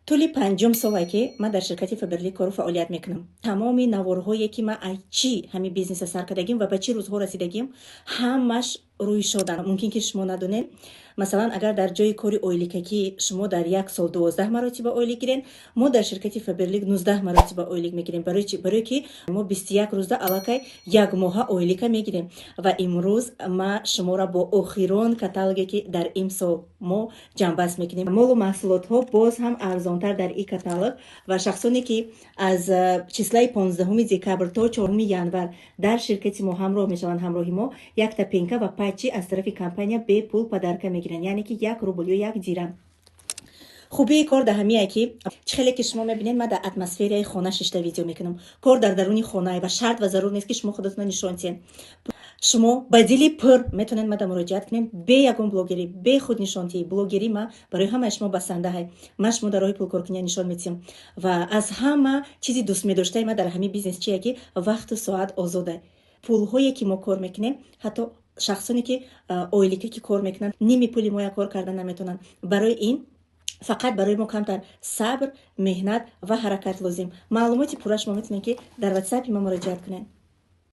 Тӯли панҷум соле, ки ман дар ширкати Фаберлик кору фаъолият мекунам, тамоми наворҳое, ки ман ай чӣ ҳамин бизнеса сар кардагим ва ба чӣ рӯзҳо расидагим, ҳамаш рӯй шодан. Мумкин ки шумо надонед. Масалан, агар дар ҷои кори ойликакӣ шумо дар як сол 12 маротиба ойлик гирен, мо дар ширкати Фаберлик 19 маротиба ойлик мегирем. Барои чи? Барое ки мо 21 рӯзда аллакай як моҳа ойлика мегирем. Ва имрӯз ма шуморо бо охирон каталоге, ки дар имсол мо ҷамъбаст мекунем, молу маҳсулотҳо боз ҳам арзонтар дар ин каталог, ва шахсоне, ки аз числаи 15 декабр то 4 январ дар ширкати мо ҳамроҳ мешаванд, ҳамроҳи мо якта пенка ва патчи аз тарафи компания бепул подарка мегиранд, яъне ки 1 рубл ё 1 дирам. Хубии кор дар ҳамие, ки чӣ хеле ки шумо мебинед, ман дар атмосфераи хона шишта видео мекунам. Кор дар даруни хонае ва шарт ва зарур нест, ки шумо худатонро нишон диҳед. Шумо ба дили пур метавонед мада муроҷиат кунед, бе ягон блогерӣ, бе худнишондиҳӣ. Блогерӣ ма барои ҳамаи шумо басандаҳай. Ман шумо дар роҳи пулкоркуния нишон медиҳам. Ва аз ҳама чизи дӯстмедоштаи ма дар ҳамин бизнес чие, ки вақту соат озода. Пулҳое, ки мо кор мекунем, ҳатто шахсоне, ки ойлика ки кор мекунанд, ними пули моя кор карда наметавонанд. Барои ин фақат барои мо камтар сабр, меҳнат ва ҳаракат лозим. Маълумоти пурра шумо метавонед, ки дар ватсапи ма муроҷиат кунед.